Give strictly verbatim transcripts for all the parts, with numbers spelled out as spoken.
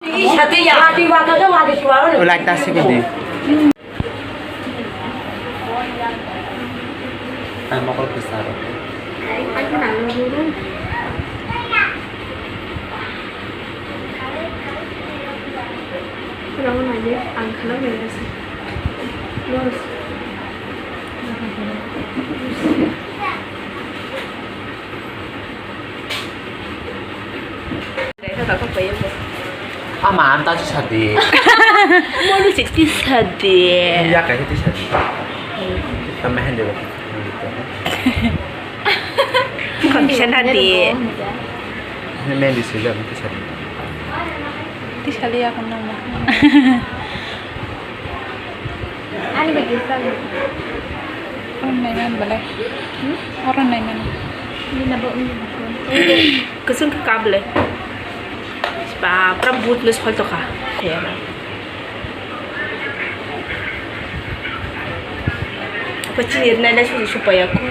O light ta sikidi. Ang mokol kwcharo. Ama, ang ta sadi. Molu sixty sadi. Ya, kaisa ti sadi. Tama hande ba. Kondisyon hadi. Mendi sujak ti sadi. Ti sadi ya kono. Ani bagi sadi. Kono nai man bale. Hmm? Kono nai man. Ini nabo ini. Kusung ke kable. Ba, pura but nus hol toka. Apa chini nai nai susu supaya ku.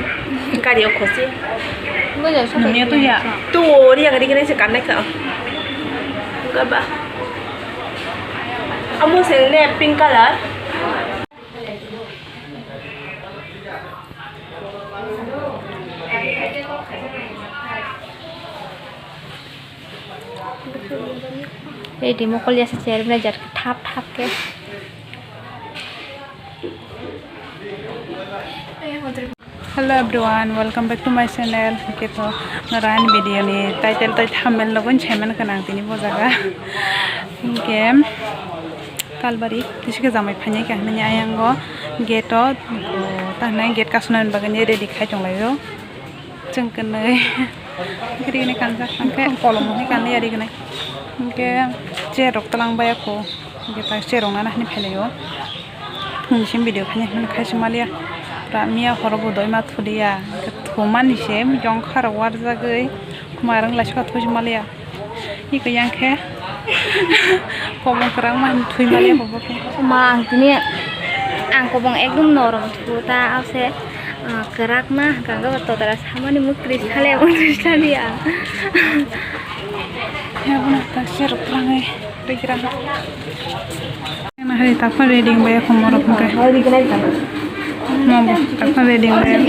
Kari o khosi. Nungya tu ya. Tu ori yang ri kena se kanai ka. Enggak ba. Amo se ne pink color. Ready mokol ya se chair manager thap thap ke. Hello everyone, welcome back to my channel. Hingke to narayan video ni title tai thumbnail logo ni saiman kanang tini bo jaga. Hingke kalbari tisi ke jamai phainai ka hinui ayang o gate o, ta hinui gate kasonani bagwi ready khai tonglaio. Chwng kwnwi rini kanjak hingke kolom hwnwi kanliya rinai. Hingke chair rok twlang baiya kho. Hingke ta chair rok nana hinui phailaio. Phungni simi video khaina hinui khai se maliya. Pura miya horo bo doi ma thuliya. Hingke thumani se jongkha rok warjagwi khuma rwng laisukha thusi maliya. Iko yang khe kobong kwrang ma thwi maliya bo khe. Ma ang tini ang kobong ekdom norom thu ta ase, ah, kwrak ma hwnkha hwnkhe todara samani mukri sale mukri sali ang. Ya bono ta se rok twlangai rikra. Nahari takma ready wngbai ya khumorok hwnkhe. Mabo takma ready wngbai ya.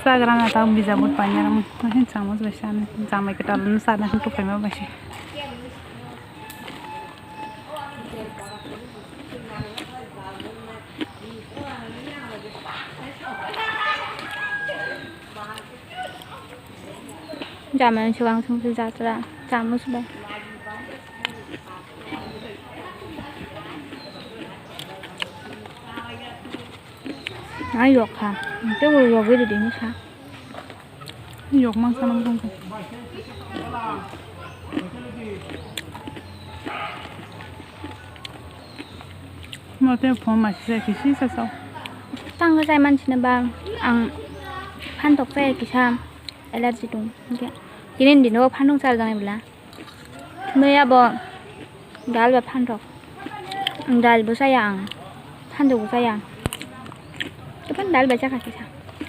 Chagrana tau bijabot painarok, chamus bai sani, jamai kwtal no sana hwn tuphaima bai se. Jamani swkang swngsi jatra chamus bai. Ai yok kha, tei bo yogwi rwdi hinwi sa. Yok mang sanang tong kha. Mo te phone ma sisa kisi sa sa. Tang khe chai man sini ba ang phan tok chai kisa allergy dong. Hingke tini dino phan dong char jang bwla. Maya bo dal ba phan rok. Ang dal bo chaya ang. Phan dok bo chaya. Tei phan dal ba chakha kisa.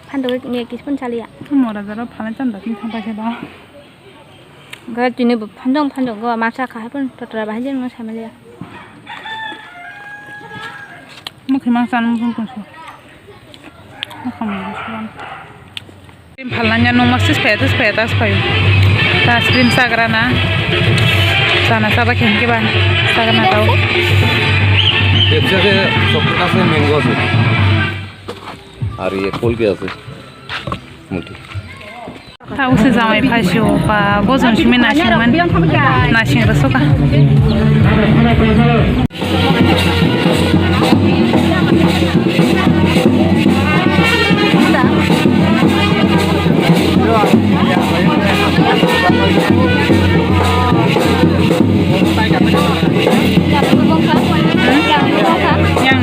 Phan dok ni kisa phan chaliya. Mora jaro phan chanda tin thang pa se ba. Ga tini bo phan dong phan dok go ma chakha hai phan totra ba hai jen ma samaliya. Mukhi mang chan mung tong se. Mukha mung se. Cream phalnanya nung ma sis phaia sis phaia tas phaio. Ta cream chagrana. Chana chaba khe hwnkhe ba chagrana tao. Pepsi ase, chocolate ase, mango ase. Ar ye phol ke ase. Muti. Tao se jamai phai sio ba bojong simi nasing man. Nasing rw soka. Yang.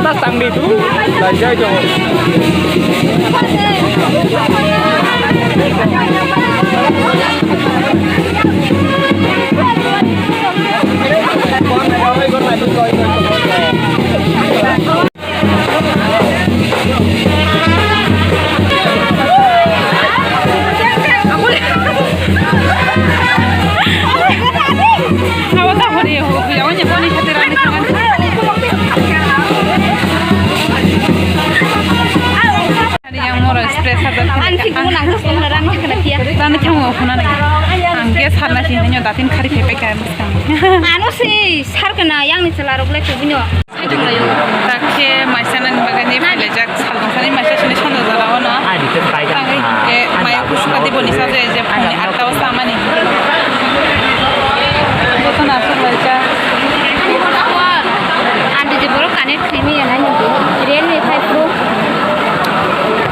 Ta tangdi tu, lai jai tongo. Yang moro spray sajak. Ang sih guna aku sekarang rang kena dia. Rani thango khuna nai. Ang gas harna sih nyo datin khari khepe kaya miskang. Ano sih sar kena yang ni chela rok le chubinyo. Takhe maisa nani bagani phailajak salbong sani maisa sini sondo jala ono. Tangwi hingke mai kusuka di boni saja je phone atta o samani. Boto na suk laijak. Ante je borok connect khaimaya nai nang di. Realme five Pro.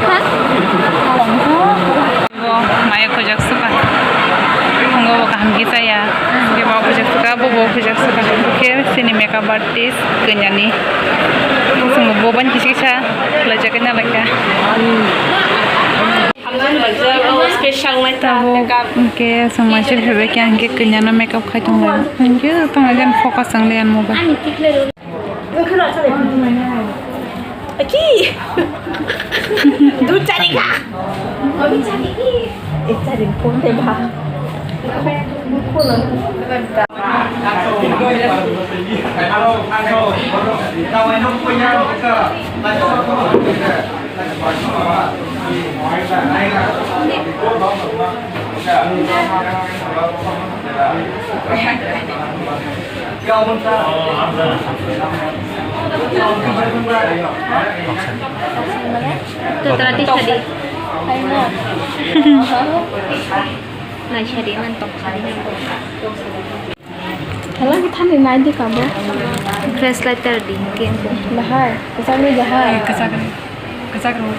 Ha? Bo maya khojak suka. Bo kaham kisa ya. Bo khojak suka, bo bo khojak suka. Khe sini makeup artist kanyani. Bo ban kisa kisa laijak na laika. Special nai ta. Tabuk makeup. Hingke chwng maising phaibai khe hingke kanya no makeup khai tonglai. Hingke tong jan focus wng liya mobile. Aki. Du chari ka. Ami chari ki. E chari phone te ba. Totra tisadi. Nai sadi man tok sadi. Hala ki thani nai di kabo. Fresh lighter di, hingke hingke. Bahai, kwchak ni bahai. Kwchak ni, kwchak rw.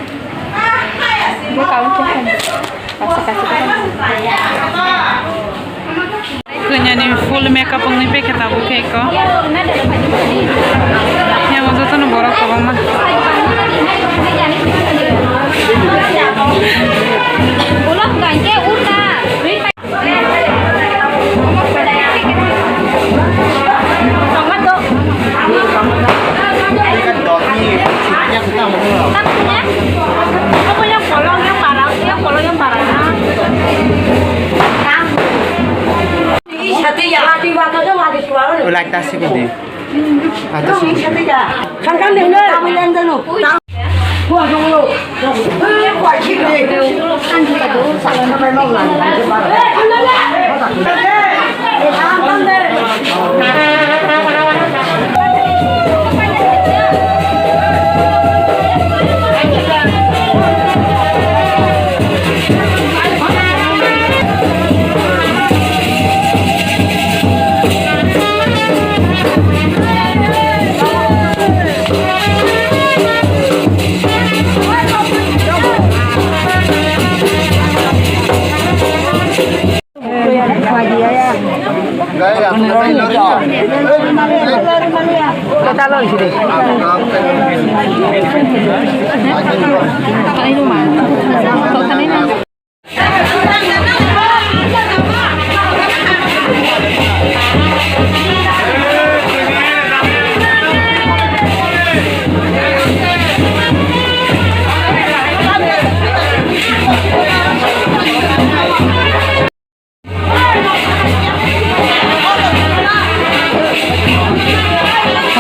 Bo kabo khe thani. Kasa kasa kasa. Kanya ni full makeup wngwi pekhe tabuk khe ko. Yang jotono borok kwbangma. Ulo hwnkha hwnkhe urna. Ulai tasi ko di. Tasi ko di.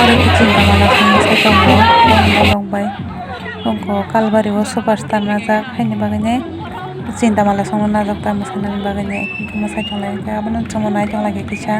Oro khe chinta mala songwi se tongo, borok bai. Tongo Kalbari o superstar najak, haini bagwi nai chinta mala songwi najak, ta mwsana bagwi nai, mwsai tonglai khe abono chwngno nai tonglai khe kisa.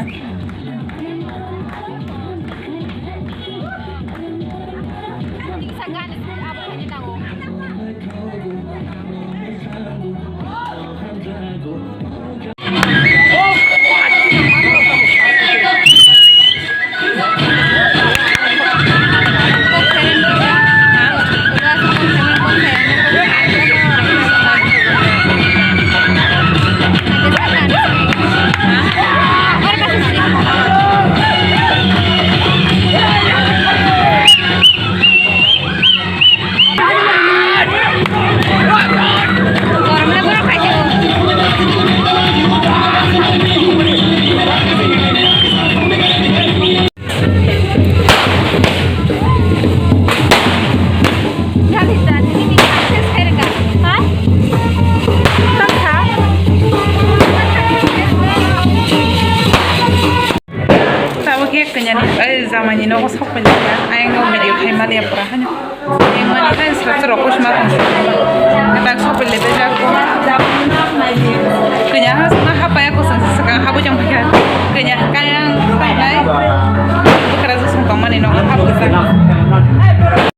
Kanya ni, ai, jamani nogo sok pai lai ya. Ai, no video khai mani ya pura hanya. Yang mani hai sra sra ko sma tong. Kata sok pai le bejak ko. Kanya ha sma ha pa ya ko sang saka ha bo jang pa ya. Kanya ka